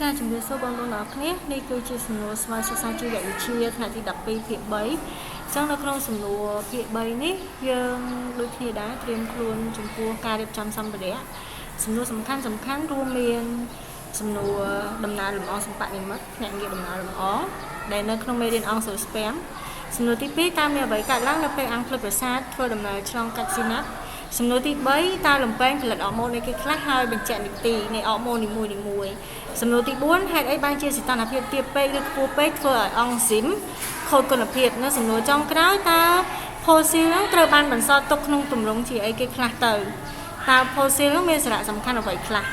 ចាជំរាបសួរបងប្អូនទាំងអស់គ្នានេះគឺជាសំណួរស្វ័យសិក្សាជីវវិទ្យាថ្នាក់ទី12ភាគ3អញ្ចឹងនៅក្នុងសំណួរភាគ3នេះយើងដូចគ្នាដែរត្រៀមខ្លួនចំពោះការរៀបចំសម្ភារៈសំណួរសំខាន់សំខាន់រួមមានសំណួរដំណើរលម្អងសម្បនិមិត្តភ្នាក់ងារដំណើរលម្អងដែលនៅក្នុងមេរៀនអង់សូស្ពែមសំណួរទី2តើមានអ្វីកើតឡើងនៅពេលអង្គភ្លុចប្រសាទធ្វើដំណើរឆ្លងកាត់ស៊ីណាប់សំណួរទី3តើលំពែងផលិតអរម៉ូនអីគេខ្លះហើយបញ្ជាក់នីតិនៃអរម៉ូននីមួយៗសំណួរទី4ហេតុអីបានជាសីតុណ្ហភាពទាបពេកឬខ្ពស់ពេកធ្វើឲ្យអង់ស៊ីមខូចគុណភាពនៅសំណួរចុងក្រោយតើផូស៊ីលនឹងត្រូវបានបន្សល់ទុកក្នុងទម្រង់ជាអីគេខ្លះទៅតើផូស៊ីលនឹងមានសារៈសំខាន់អ្វីខ្លះ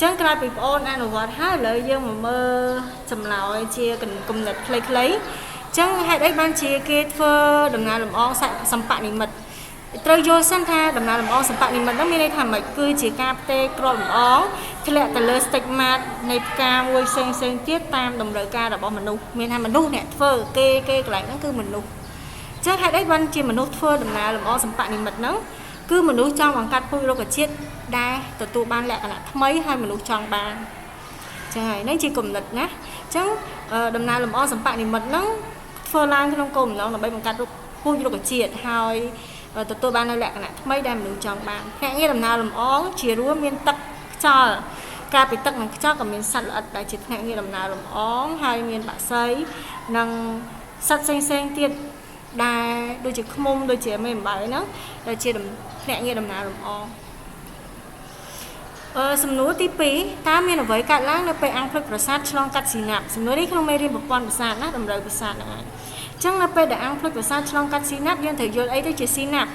ចឹងក្រោយពីបងអូនអនុវត្តហើយឥឡូវយើងមកមើលចម្លើយជាគំនិតខ្លីៗចឹងហេតុអីបានជាគេធ្វើដំណើរលម្អងសម្បនិមិត្តត្រូវយល់សិនថាដំណើរលម្អងសម្បនិមិត្តនោះមានន័យថាម៉េចគឺជាការផ្ទេរគ្រាប់លម្អងធ្លាក់ទៅលើ stigma នៃផ្កាមួយផ្សេងផ្សេងទៀតតាមតម្រូវការរបស់មនុស្សមានថាមនុស្សអ្នកធ្វើគេគេកន្លែងហ្នឹងគឺមនុស្សចឹងហេតុអីបានជាមនុស្សធ្វើដំណើរលម្អងសម្បនិមិត្តហ្នឹងគឺមនុស្សចង់បង្កើតពូជរុក្ខជាតិដែលទទួលបានលក្ខណៈថ្មីហើយមនុស្សចង់បានចឹងហើយនេះជាគំនិតណាចឹងដំណើរលម្អងសម្បនិមិត្តហ្នឹងធ្វើឡើងក្នុងគោលបំណងដើម្បីបង្កើតពូជរុក្ខជាតិហើយទទួលបាននូវលក្ខណៈថ្មីដែលមនុស្សចង់បានភ្នាក់ងារដំណើរលម្អងជារួមមានទឹកខ្យល់ក្រៅពីទឹកនិងខ្យល់ក៏មានសត្វល្អិតដែលជាភ្នាក់ងារដំណើរលម្អងហើយមានបក្សីនិងសត្វផ្សេងៗទៀតដែលដូចជាឃ្មុំដូចជាមេអំបៅហ្នឹងដែលជាភ្នាក់ងារដំណើរលម្អងសំណួរទី2តើមានអ្វីកើតឡើងនៅពេលអង្គភ្លុចប្រសាទឆ្លងកាត់ស៊ីណាប់សំណួរនេះក្នុងមេរៀនប្រព័ន្ធប្រសាទណាតម្រូវប្រសាទហ្នឹងឯងចឹងនៅពេលដែលអង្គភ្លុចប្រសាទឆ្លងកាត់ស៊ីណាប់យើងត្រូវយល់អីទៅជាស៊ីណាប់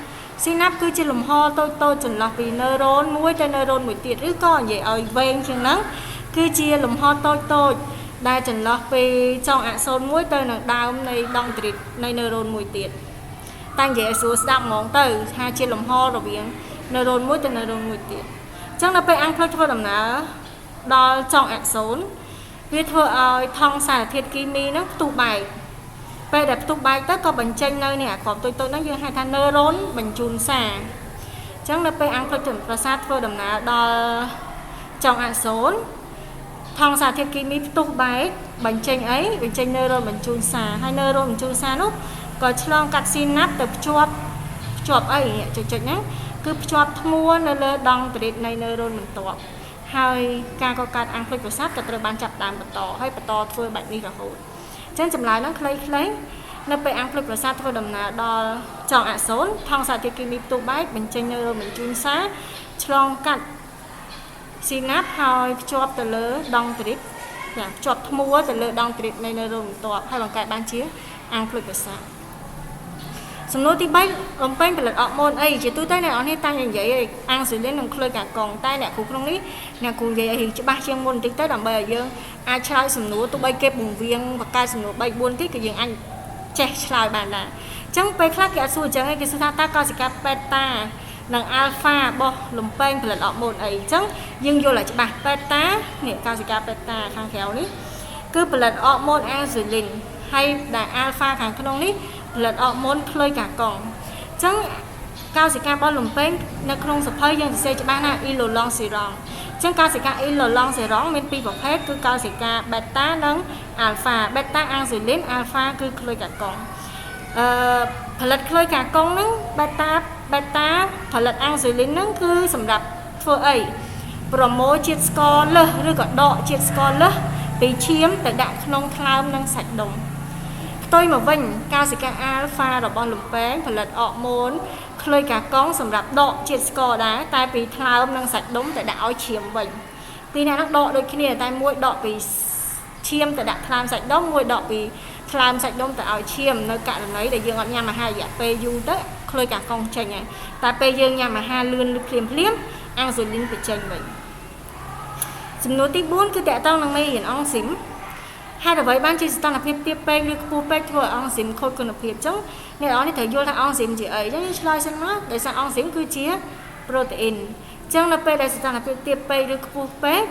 ស៊ីណាប់គឺជាលំហតូចៗចន្លោះពីនឺរ៉ូនមួយទៅនឺរ៉ូនមួយទៀតឬក៏និយាយឲ្យវែងជាងហ្នឹងគឺជាលំហតូចៗដែលចន្លោះពីចុងអាក់សូនមួយទៅនឹងដើមនៃដង់ដ្រីតនៃនឺរ៉ូនមួយទៀតតែនិយាយឲ្យស្រួលស្ដាប់ហ្មងទៅថាជាលំហរវាងនឺរ៉ូនមួយទៅនឺរ៉ូនមួយទៀតចឹងដល់ពេលអង្គភ្លុចធ្វើដំណើរដល់ចុងអាក់សូនវាធ្វើឲ្យថង់សារធាតុគីមីហ្នឹងផ្ទុះបែកពេលដែលផ្ទុះបែកទៅក៏បញ្ចេញនៅនេះអាគ្រាប់តូចៗហ្នឹងយើងហៅថានឺរ៉ូនបញ្ជូនសារអញ្ចឹងនៅពេលអង្គភ្លុចប្រសាទធ្វើដំណើរដល់ចុងអាក់សូនថង់សារធាតុគីមីផ្ទុះបែកបញ្ចេញអីបញ្ចេញនឺរ៉ូនបញ្ជូនសារហើយនឺរ៉ូនបញ្ជូនសារនោះក៏ឆ្លងកាត់ស៊ីណាប់ទៅភ្ជាប់អីចុចៗហ្នឹងគឺភ្ជាប់ធ្មួនៅលើដង់ដ្រីតនៃនឺរ៉ូនបន្ទាប់ហើយការកកើតអង្គភ្លុចប្រសាទក៏ត្រូវបានចាប់ដើមបន្តហើយបន្តធ្វើបែបនេះរហូតចឹងចម្លើយហ្នឹងខ្លីៗនៅពេលអង្គភ្លុចប្រសាទធ្វើដំណើរដល់ចុងអាក់សូនថង់សារធាតុគីមីផ្ទុះបែកបញ្ចេញនឺរ៉ូនបញ្ជូនសារឆ្លងកាត់ស៊ីណាប់ហើយភ្ជាប់ទៅលើដង់ដ្រីតចាភ្ជាប់ធ្មួទៅលើដង់ដ្រីតនៃនឺរ៉ូនបន្ទាប់ហើយបង្កើតបានជាអង្គភ្លុចប្រសាទសំណួរទី3លំពេងផលិតអរម៉ូនអីជាទូទៅអ្នកនរនេះតាំងនិយាយអាំងស៊ូលីននិងក្លុយកាកុងតែអ្នកគ្រូក្នុងនេះអ្នកគ្រូនិយាយឲ្យច្បាស់ជាងមុនបន្តិចទៅដើម្បីឲ្យយើងអាចឆ្លើយសំណួរទោះបីគេពង្វៀងបង្កើតសំណួរ3 4ទៀតក៏យើងអាចចេះឆ្លើយបានដែរអញ្ចឹងពេលខ្លះគេអត់សួរអញ្ចឹងឯងគេសួរថាតើកោសិកាបេតានិងអាល់ហ្វារបស់លំពេងផលិតអរម៉ូនអីអញ្ចឹងយើងយល់ឲ្យច្បាស់បេតានេះកោសិកាបេតាខាងក្រៅនេះគឺផលិតអរម៉ូនអាំងស៊ូលីនហើយដែលអាល់ហ្វាខាងក្នុងនេះផលិតអរម៉ូនក្លុយកាកុងអញ្ចឹងកោសិការបស់លំពេងនៅក្នុងសភៅយើងសរសេរច្បាស់ណាអ៊ីឡូឡង់ស៊ីរ៉ង់អញ្ចឹងកោសិកាអ៊ីឡូឡង់ស៊ីរ៉ង់មានពីរប្រភេទគឺកោសិកាបេតានិងអាល់ហ្វាបេតាអាំងស៊ូលីនអាល់ហ្វាគឺក្លុយកាកុងផលិតក្លុយកាកុងហ្នឹងបេតាផលិតអាំងស៊ូលីនហ្នឹងគឺសម្រាប់ធ្វើអីប្រមូលជាតិស្ករលើសឬក៏ដកជាតិស្ករលើសពីឈាមទៅដាក់ក្នុងថ្លើមនិងសាច់ដុំផ្ទុយមកវិញកោសិកាអាល់ហ្វារបស់លំពេងផលិតអរម៉ូនក្លុយកាកុងសម្រាប់ដកជាតិស្ករដែរតែពីថ្លើមនិងសាច់ដុំទៅដាក់ឲ្យឈាមវិញពីអ្នកហ្នឹងដកដូចគ្នាតែមួយដកពីឈាមទៅដាក់ថ្លើមសាច់ដុំមួយដកពីថ្លើមសាច់ដុំទៅឲ្យឈាមនៅករណីដែលយើងអត់ញ៉ាំអាហាររយៈពេលយូរទៅក្លុយកាកុងចេញហើយតែពេលយើងញ៉ាំអាហារលឿនឬភ្លាមអាំងស៊ូលីនបញ្ចេញវិញសំណួរទី4គឺតកតងនឹងមេរៀនអង់ស៊ីមហេតុអ្វីបានជាសីតុណ្ហភាពទាបពេកឬខ្ពស់ពេកធ្វើឲ្យអង់ស៊ីមខូចគុណភាពអញ្ចឹងអ្នកនរនេះត្រូវយល់ថាអង់ស៊ីមជាអីអញ្ចឹងយើងឆ្លើយសិនមកដោយសារអង់ស៊ីមគឺជាប្រូតេអ៊ីនអញ្ចឹងនៅពេលដែលសីតុណ្ហភាពទាបពេកឬខ្ពស់ពេក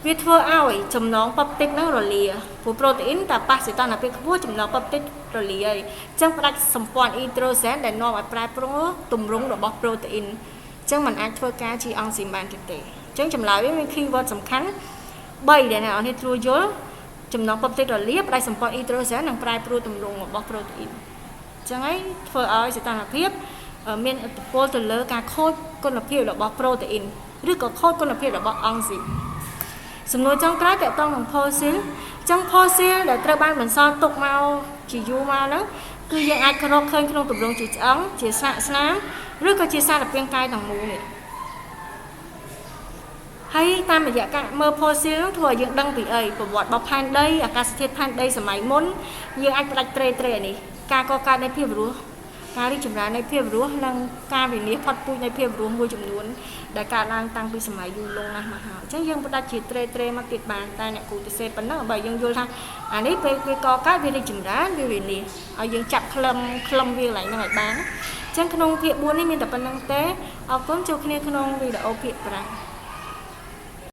វាធ្វើឲ្យចំណងប៉បទិកហ្នឹងរលាព្រោះប្រូតេអ៊ីនតែប៉ះសីតុណ្ហភាពខ្ពស់ចំណងប៉បទិករលាហើយអញ្ចឹងផ្ដាច់សម្ព័ន្ធអ៊ីដ្រូសែនដែលនាំឲ្យប្រែប្រួលទម្រង់របស់ប្រូតេអ៊ីនអញ្ចឹងมันអាចធ្វើការជាអង់ស៊ីមបានទៀតទេអញ្ចឹងចម្លើយវាមាន keyword សំខាន់ 3ដែលអ្នកនរនេះត្រួយយល់ចំណងពពតិរលាបផ្ដាច់សម្ព័ន្ធអ៊ីត្រូសែននិងប្រែប្រួលទម្រង់របស់ប្រូតេអ៊ីនអញ្ចឹងហើយធ្វើឲ្យសីតុណ្ហភាពមានឥទ្ធិពលទៅលើការខូចគុណភាពរបស់ប្រូតេអ៊ីនឬក៏ខូចគុណភាពរបស់អង់ស៊ីមសំណួរចុងក្រោយតកតងនឹង fossil អញ្ចឹង fossil ដែលត្រូវបានបន្សល់ទុកមកជាយូរមកហ្នឹងគឺយើងអាចរកឃើញក្នុងទម្រង់ជាឆ្អឹងជាស្លាកស្នាមឬក៏ជាសារពាង្គកាយទាំងមូលនេះហើយតាមរយៈការមើល fossil ហ្នឹងធ្វើឲ្យយើងដឹងពីអីប្រវត្តិរបស់ផែនដីអាកាសធាតុផែនដីសម័យមុនយើងអាចផ្ដាច់ត្រេត្រេនេះការកកើតនៃភាពរស់ការរីកចម្រើននៃភាពរស់និងការវិនាសផុតពូជនៃភាពរស់មួយចំនួនដែលកើតឡើងតាំងពីសម័យយូរលង់ណាស់មកហើយអញ្ចឹងយើងផ្ដាច់ជាត្រេត្រេមកទៀតបានតែអ្នកគ្រូទៅសេប៉ុណ្ណឹងបើយើងយល់ថាអានេះពេលវាកកើតវារីកចម្រើនវាវិនាសឲ្យយើងចាប់ក្លឹមក្លឹមវាកន្លែងហ្នឹងឲ្យបានអញ្ចឹងក្នុងភាគ4នេះមានតែប៉ុណ្្នឹងទេអរគុណជួបគ្នាក្នុងវីដេអូភាគ5។